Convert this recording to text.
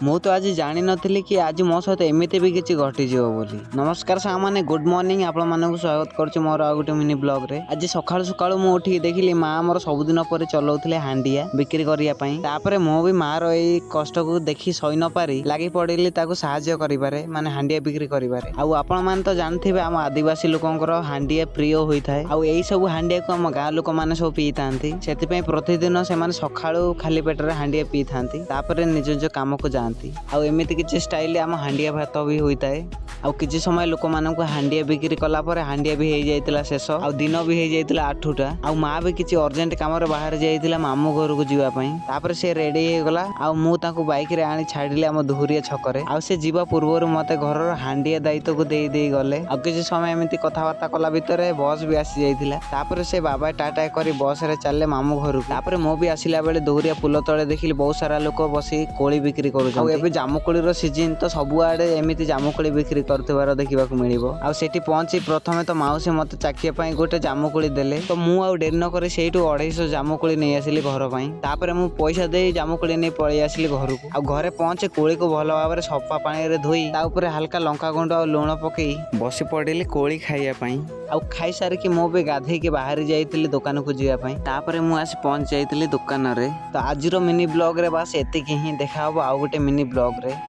ମୁଁ ତ ଆଜି ଜାଣିନଥିଲି କି ଆଜି ମୋ ସହିତ ଏମିତି ବି କିଛି ଘଟିଯିବ ବୋଲି। ନମସ୍କାର ସାଙ୍ଗମାନେ, ଗୁଡ୍ ମର୍ଣ୍ଣିଂ। ଆପଣମାନଙ୍କୁ ସ୍ୱାଗତ କରୁଛି ମୋର ଆଉ ଗୋଟେ ମିନି ବ୍ଲଗରେ। ଆଜି ସକାଳୁ ସକାଳୁ ମୁଁ ଉଠିକି ଦେଖିଲି, ମା ଆମର ସବୁଦିନ ପରି ଚଲଉଥିଲେ ହାଣ୍ଡିଆ ବିକ୍ରି କରିବା ପାଇଁ। ତାପରେ ମୁଁ ବି ମାର ଏଇ କଷ୍ଟକୁ ଦେଖି ସହି ନପାରି ଲାଗି ପଡ଼ିଲି ତାକୁ ସାହାଯ୍ୟ କରିବାରେ, ମାନେ ହାଣ୍ଡିଆ ବିକ୍ରି କରିବାରେ। ଆଉ ଆପଣମାନେ ତ ଜାଣିଥିବେ, ଆମ ଆଦିବାସୀ ଲୋକଙ୍କର ହାଣ୍ଡିଆ ପ୍ରିୟ ହୋଇଥାଏ ଆଉ ଏଇ ସବୁ ହାଣ୍ଡିଆକୁ ଆମ ଗାଁ ଲୋକମାନେ ସବୁ ପିଇଥାନ୍ତି। ସେଥିପାଇଁ ପ୍ରତିଦିନ ସେମାନେ ସକାଳୁ ଖାଲି ପେଟରେ ହାଣ୍ଡିଆ ପିଇଥାନ୍ତି, ତାପରେ ନିଜ ନିଜ କାମକୁ ଯାଆନ୍ତି। ଆଉ ଏମିତି କିଛି ଷ୍ଟାଇଲରେ ଆମ ହାଣ୍ଡିଆ ଭାତ ବି ହୋଇଥାଏ। ଆଉ କିଛି ସମୟ ଲୋକମାନଙ୍କୁ ହାଣ୍ଡିଆ ବିକ୍ରି କଲା ପରେ ହାଣ୍ଡିଆ ବି ହେଇଯାଇଥିଲା ଶେଷ ଆଉ ଦିନ ବି ହେଇଯାଇଥିଲା 8ଟା। ଆଉ ମା ବି କିଛି ଅର୍ଜେଣ୍ଟ କାମରେ ବାହାରେ ଯାଇଥିଲା ମାମୁଁ ଘରକୁ ଯିବା ପାଇଁ। ତାପରେ ସେ ରେଡି ହେଇଗଲା ଆଉ ମୁଁ ତାଙ୍କୁ ବାଇକରେ ଆଣି ଛାଡ଼ିଲି ଆମ ଧୁରିଆ ଛକରେ। ଆଉ ସେ ଯିବା ପୂର୍ବରୁ ମତେ ଘରର ହାଣ୍ଡିଆ ଦାୟିତ୍ୱକୁ ଦେଇ ଦେଇ ଗଲେ। ଆଉ କିଛି ସମୟ ଏମିତି କଥାବାର୍ତ୍ତା କଲା ଭିତରେ ବସ୍ ବି ଆସି ଯାଇଥିଲା। ତାପରେ ସେ ବାବା ଟାଟା କରି ବସରେ ଚାଲିଲେ ମାମୁଁ ଘରକୁ। ତାପରେ ମୁଁ ବି ଆସିଲା ବେଳେ ଦୌରିଆ ପୁଲ ତଳେ ଦେଖିଲି ବହୁତ ସାରା ଲୋକ ବସି କୋଳି ବିକ୍ରି କରୁଛନ୍ତି। ଆଉ ଏବେ ଜାମୁକୋଳିର ସିଜିନ ତ, ସବୁଆଡେ ଏମିତି ଜାମୁକୋଳି ବିକ୍ରି କରୁଥିବାର ଦେଖିବାକୁ ମିଳିବ। ଆଉ ସେଠି ପହଞ୍ଚି ପ୍ରଥମେ ତ ମାଉସୀ ମତେ ଚାଖିବା ପାଇଁ ଗୋଟେ ଜାମୁକୋଳି ଦେଲେ, ତ ମୁଁ ଆଉ ଡେରି ନ କରି ସେଇଠୁ 250 ଜାମୁକୋଳି ନେଇ ଆସିଲି ଘର ପାଇଁ। ତାପରେ ମୁଁ ପଇସା ଦେଇ ଜାମୁକୋଳି ନେଇ ପଳେଇ ଆସିଲି ଘରକୁ। ଆଉ ଘରେ ପହଞ୍ଚି କୋଳିକୁ ଭଲ ଭାବରେ ସଫା ପାଣିରେ ଧୋଇ ତା ଉପରେ ହାଲକା ଲଙ୍କା ଗୁଣ୍ଡ ଆଉ ଲୁଣ ପକେଇ ବସି ପଡ଼ିଲି କୋଳି ଖାଇବା ପାଇଁ। ଆଉ ଖାଇସାରିକି ମୁଁ ବି ଗାଧେଇକି ବାହାରି ଯାଇଥିଲି ଦୋକାନକୁ ଯିବା ପାଇଁ। ତାପରେ ମୁଁ ଆସି ପହଞ୍ଚି ଯାଇଥିଲି ଦୋକାନରେ। ତ ଆଜିର ମିନି ବ୍ଲଗରେ ବାସ୍ ଏତିକି ହିଁ, ଦେଖା ହବ ଆଉ ଗୋଟେ ମିନି ବ୍ଲଗରେ।